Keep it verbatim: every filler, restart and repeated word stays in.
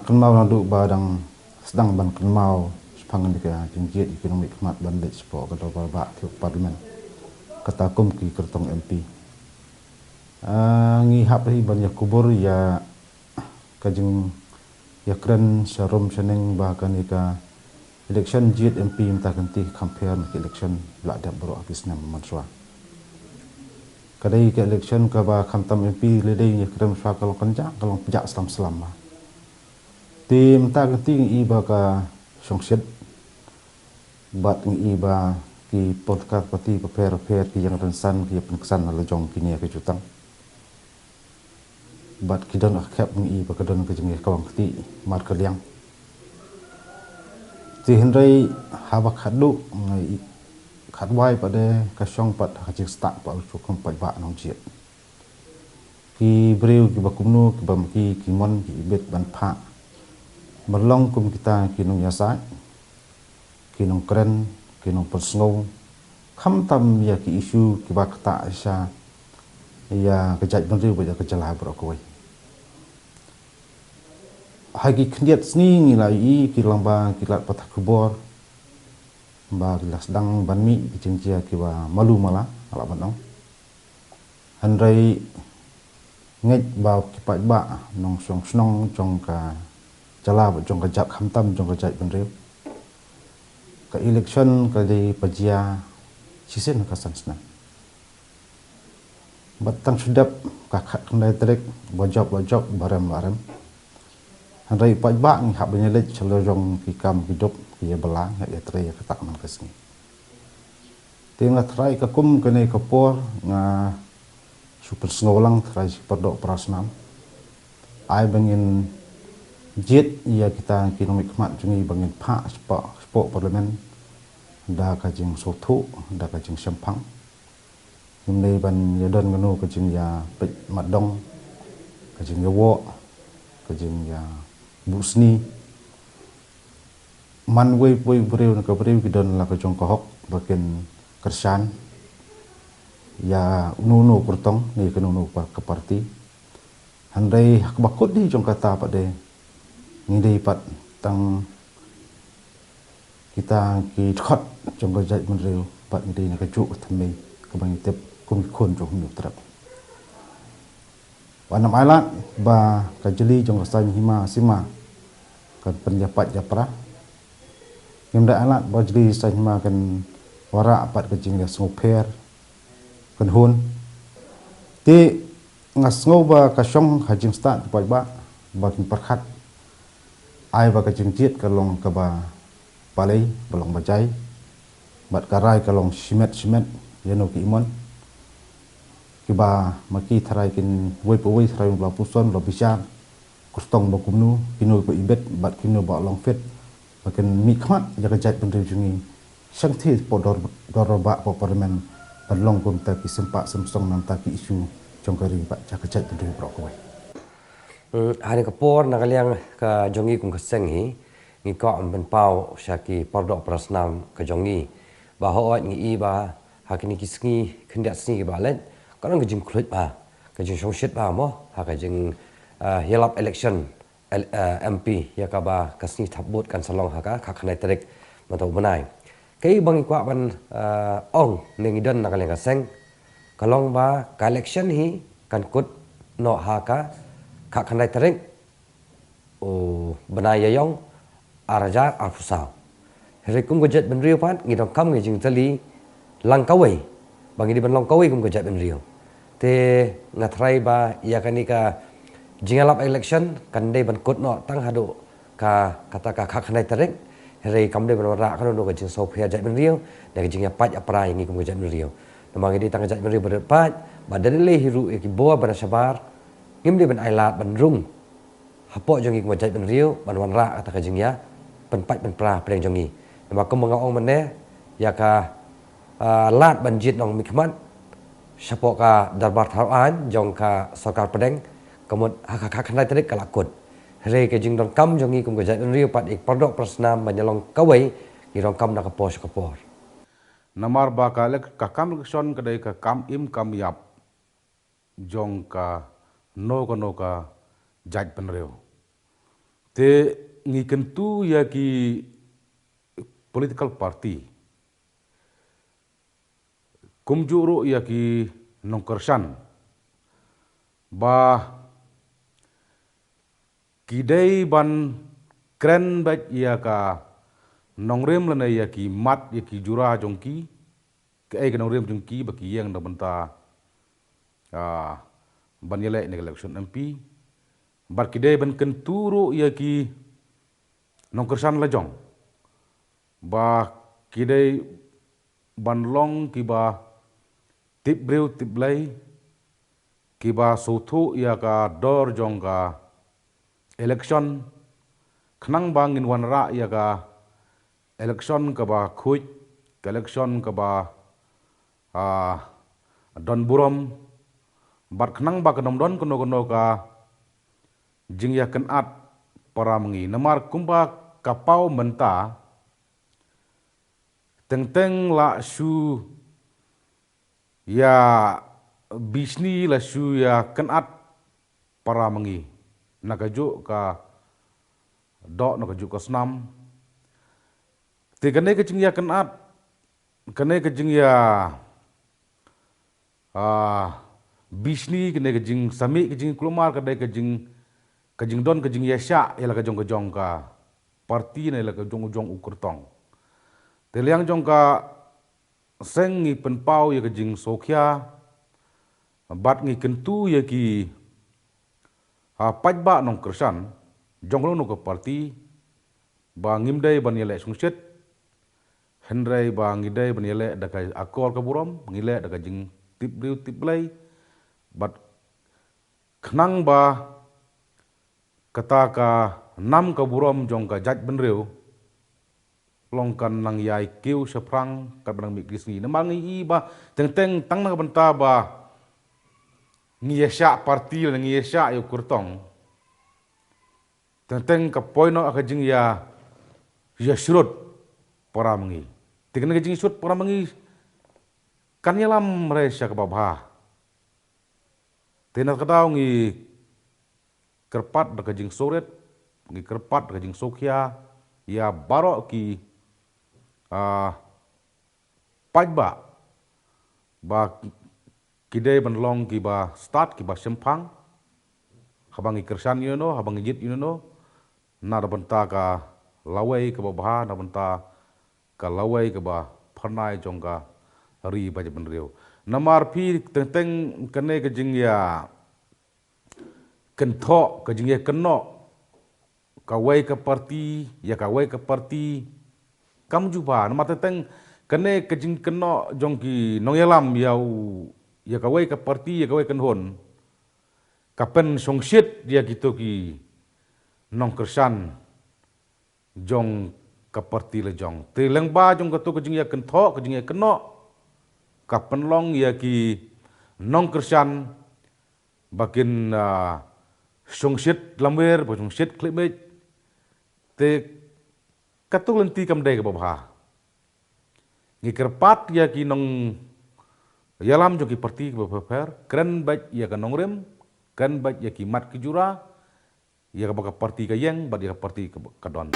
kynmaw naduh ba dang sdang ban kynmaw shaphang kane ka jingjied ïa ki nongmihkhmat ban leit shapoh ka dorbar bah ki parliament, kata kum ki kyrtong M P. Ah, ngi hap hi ban ïa kubur ïa ka jingïakren sharum shaneng ba kane ka election jied M P mynta ka kynti kham pher na ki election ba la dep baroh ha ki snem mynshuwa. Ka dei ka election kaba khamtam M P lei dei ïakren shuwa ka long kynjah, ka long pjah slam slam ba. Te mynta ka kynti ngi i ba ka shongshit bad ngi i ba ki political party bapher bapher ki ïeng rynsan ki ïa pynksan na la jong kine ki jutang. Bad ki don ka khep ngi i ba ka don ka jingïakawang kti markylliang. Te hynrei haba khatduh ngi i khatwai pat de ka shong pat ha ka jingstad pat u shu kum paidbah nongjied. Ki briew kiba kumno kiba maki ki mon ki ibit ban phah ban long kum kita ki nongïasaid, ki nongkren, ki nongpynsngew khamtam ïa ki issue kiba ktah sha ïa ka jaitbynriew bad ïa ka jylla baroh kawei. Ha ki khyndiat sngi ngi la i ki lang ba ki lad pathai khubor ba ki la sdang ban mih ki jingjia kiba malu mala, nga lah ban ong. Hynrei ngeit ba ki paidbah nongshong shnong jong ka jylla bad jong ka jait khamtam jong ka jaitbynriew, ka election ka dei ba jia shisien ka san snem. Bad tang shu dep ka khatkhyndai tarik ba jop ba jop, ba rem ba rem. Hynrei paidbah ngi hap ban ïaleit sha la jong ki kam ki duk ki ïa bylla, ngi hap ïatrei ïa kata man ka sngi. Te nga tharai ka kum kane ka por nga shu pynsngew lang tharai shi pardoh parasnam. Ai ba ngin jied ïa kita ki nongmihkhmat jong ngi ba ngin phah shapoh, shapoh parliament da ka jingsngewthuh, da ka jingshemphang. Ngim dei ban ïa don kano ka jingïapeit matdong, ka jingïawoh, ka jingïabuhsni. Man wei pa wei briew na ka briew ki don la ka jong ka hok ba kin kyrshan ïa uno uno u kyrtong ne kano kano ka party. Hynrei ha kaba kut dei jong kata pat de ngi dei pat tang kita ki dkhot jong ka jaitbynriew bad ngi dei na kajuh ka thymmei kaba ngi tip kum ki khun jong u Hynñiewtrep. Wat nym ailad ba ka jylli jong ka saiñ hima sima kan pynïapait ïapra. Ngim dei ailad ba jylli saiñ hima kan wanrah pat ka jingïasngewpher kan hun. Te nga sngew ba ka shong ha jingstad ki paidbah ba kin pyrkhat. Ai ba ka jingjied ka long kaba balei, ba long bajai. Bad ka rai ka long shimet shimet ïa no ki imon. Kiba ma ki tharai kin wei pa wei tharai ba puson ba bishar. Kyrtong ba kumno, kino ba ibit bad kino ba long fit. Ba kin mihkhmat ïa ka jaitbynriew jong ngi. Shang thie hapoh dor, dorbar bah hapoh parliament ban long kumta ki sympa symsong namar ki issue jong ka ri bad ïa ka jaitbynriew baroh kawei. Hmm, ha kane ka por na ka liang ka jong ngi kum ka seng hi ngi kwah ban pynpaw sha ki pardoh parasnam ka jong ngi ba hooid ngi i ba ha kine ki sngi khyndiat sngi kiba leit ka long ka jingkhluit ba ka jingshongshit ba mo ha ka jing, ah, ïalap election L-, eh, M P ïa kaba ka sngi thap vote kan sa long ha ka khatkhyndai tarik mynta u bnai. Kaei ba ngi kwah ban, eh, ong ne ngi don na ka liang ka seng ka long ba ka election hi kan kut noh ha ka khatkhyndai tarik u bnai Ïaïong ar hajar arphew saw. Hynrei kum ka jaitbynriew pat ngi donkam ngi jingtylli lang kawei ba ngi dei ban long kawei kum ka jaitbynriew. Te nga tharai ba ïa kane ka jingïalap election kan dei ban kut noh tang haduh ka, kata ka khatkhyndai tarik. Hynrei kam dei ban wanrah kano kano ka jingsngewpher jaitbynriew ne ka jingïapait ïapra ïa ngi kum ka jaitbynriew. Namar ngi dei tang ka jaitbynriew ba rit paid bad da lei hi ruh ïa ki bor ba na shabar ngim dei ban ailad ban rung hapoh jong ngi kum ka jaitbynriew ban wanrah kata ka jingïapynpait pynpra pdeng jong ngi. Namar kumba nga ong mynne ïa ka, ah, lad ban jied nongmihkhmat shapoh ka dorbar thaw aiñ jong ka sorkar pdeng ka mut ha ka khatkhyndai tarik ka la kut. Hynrei ka jingdonkam jong ngi kum ka jaitbynriew pat ïa ki pardoh parasnam ban ïalong kawei ngi donkam na ka por sha ka por. Namar ba ka lek ka kam election ka dei ka kam im kam ïap jong kano kano ka jaitbynriew. Te ngi kyntu ïa ki political party, kumjuh ruh ïa ki nongkyrshan, ba ki dei ban kren beit ïa ka nongrim lane ïa ki mat ïa ki jura jong ki, kaei ka nongrim jong ki ba ki ïeng na bynta, ah, ban ïaleh na ka election M P. Bad ki dei ban kyntu ruh ïa ki nongkyrshan la jong, ba ki dei ban long kiba tip briew tip Blei, kiba sngewthuh ïa ka dor jong ka election, khnang ba ngin wanrah ïa ka election kaba khuid, ka election kaba, ah, don burom, bad khnang ba kan ym don kano kano ka jingïakynad para ma ngi. Namar kumba ka paw mynta, teng teng la shu ïa bishni, la shu ïakynad para ma ngi, na kajuh ka doh, na kajuh ka snam. Te kane ka jingïakynad, kane ka jingïa, ah, bishni, kane ka jingsamih, ka jingkulmar, ka dei ka jing, ka jingdon ka jingïasyah ïa la ka jong ka jong ka party ne la ka jong u jong u kyrtong. Te liang jong ka seng ngi pynpaw ïa ka jingsngewkhia, bad ngi kyntu ïa ki, ha, paidbah nongkyrshan jong kano kano ka party, ba ngim dei ban ïaleh shongshit, hynrei ba ngi dei ban ïaleh da ka akor ka burom, ngi leh da ka jingtip briew tip Blei, bad khnang ba kata ka nam ka burom jong ka jaitbynriew long kan nang ïai kiew shaphrang, kan nang mih ki sngi. Namar ngi i ba teng teng tang na ka bynta ba ngi ïasyah party lane ngi ïasyah ïa u kyrtong, teng teng ka poi noh ka jingïa, ïa shrut para ma ngi. Te kane ka jingshrut para ma ngi kan ïalam re sha kaba bha. Te na ka daw ngi kyrpad da ka jingsngewrit, ngi kyrpad da ka jingsngewkhia ïa baroh ki, ah, paidbah, ba ki dei ban long kiba stad, kiba shemphang haba ngi kyrshan ïano, haba ngi jied ïano, na ka bynta ka lawei kaba bha, na ka bynta ka lawei kaba phyrnai jong ka ri bad jaitbynriew. Namar phi teng teng kane ka jingïa kynthoh, ka jingïakynnoh kawei ka party ïa kawei ka party, kam ju bha. Namar teng teng kane ka jingkynnoh jong ki nongïalam ïa u, ïa kawei ka party ïa kawei ka kynhun, ka pynshongshit ïa kito ki nongkyrshan jong ka party la jong. Te lyngba jong kato ka jingïakynthoh, ka jingïakynnoh, ka pynlong ïa ki nongkyrshan ba kin, ah, shongshit lamwir, ba shongshit khlieh miej. Te kato ka lynti kam dei kaba bha. Ngi kyrpad ïa ki nongïalam jong ki party kiba pher pher, kren beit ïa ka nongrim, kren beit ïa ki mat ki jura, ïa kaba ka party ka ïeng bad ïa ka party ka, ka don.